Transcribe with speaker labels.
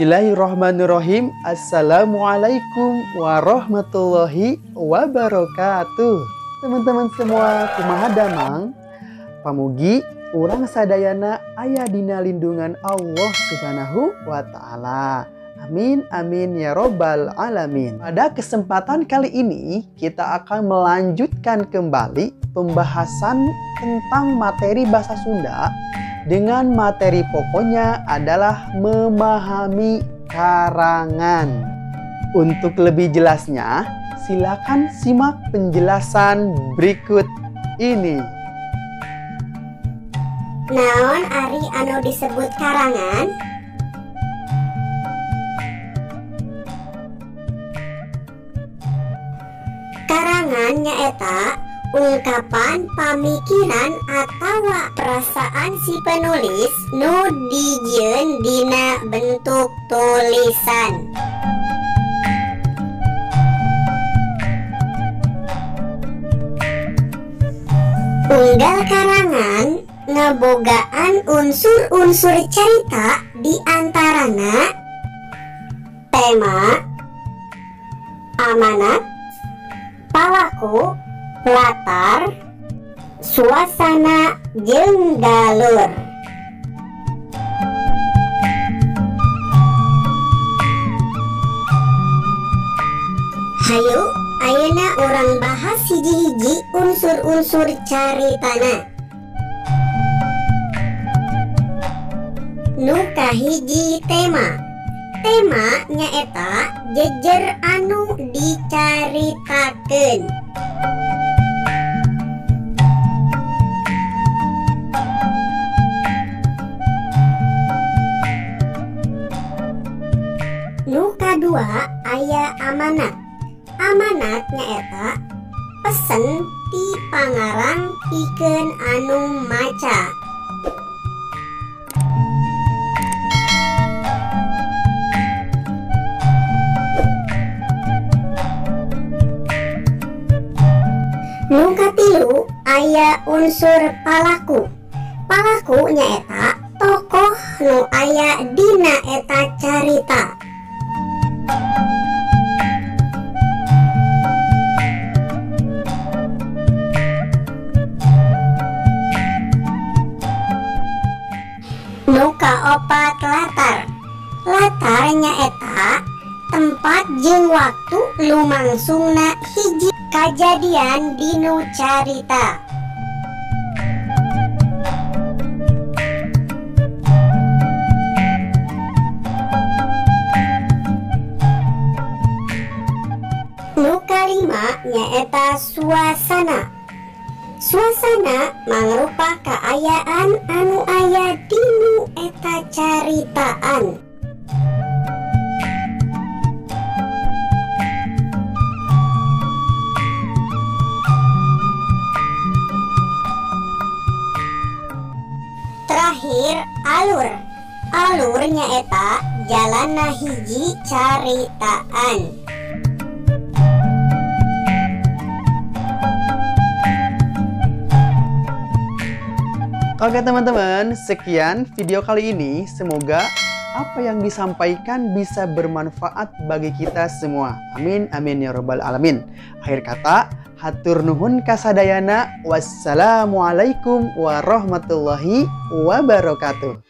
Speaker 1: Bismillahirrahmanirrahim. Assalamualaikum warahmatullahi wabarakatuh. Teman-teman semua, kumaha damang? Pamugi urang sadayana aya dina lindungan Allah Subhanahu wa taala. Amin amin ya robbal alamin. Pada kesempatan kali ini kita akan melanjutkan kembali pembahasan tentang materi bahasa Sunda dengan materi pokoknya adalah memahami karangan. Untuk lebih jelasnya, silakan simak penjelasan berikut ini.
Speaker 2: Naon ari anu disebut karangan? Karangan nyaeta ungkapan pamikiran atawa perasaan si penulis nu dijieun dina bentuk tulisan. Unggal karangan ngabogaan unsur-unsur carita di antarana tema, amanat, palaku, latar, suasana, jeung galur. Hayu, ayeuna urang bahas hiji-hiji unsur-unsur caritana. Nu kahiji tema. Tema nyaeta jejer anu dicaritakeun. Nu kadua aya amanat. Amanat nyaeta pesen ti pangarang pikeun anu maca. Nu katilu aya unsur palaku. Palaku nyaeta tokoh nu aya dina eta carita. Nu kaopat latar. Latar nyaeta tempat jeung waktu lumangsungna hiji kajadian dinu carita. Nu kalima nyaeta suasana. Suasana mangrupa kaayaan anu aya dinu eta caritaan. Terakhir alur. Alur nyaeta jalanna hiji caritaan.
Speaker 1: Oke teman-teman, sekian video kali ini. Semoga apa yang disampaikan bisa bermanfaat bagi kita semua. Amin amin ya robbal alamin. Akhir kata, hatur nuhun kasadayana. Wassalamualaikum warahmatullahi wabarakatuh.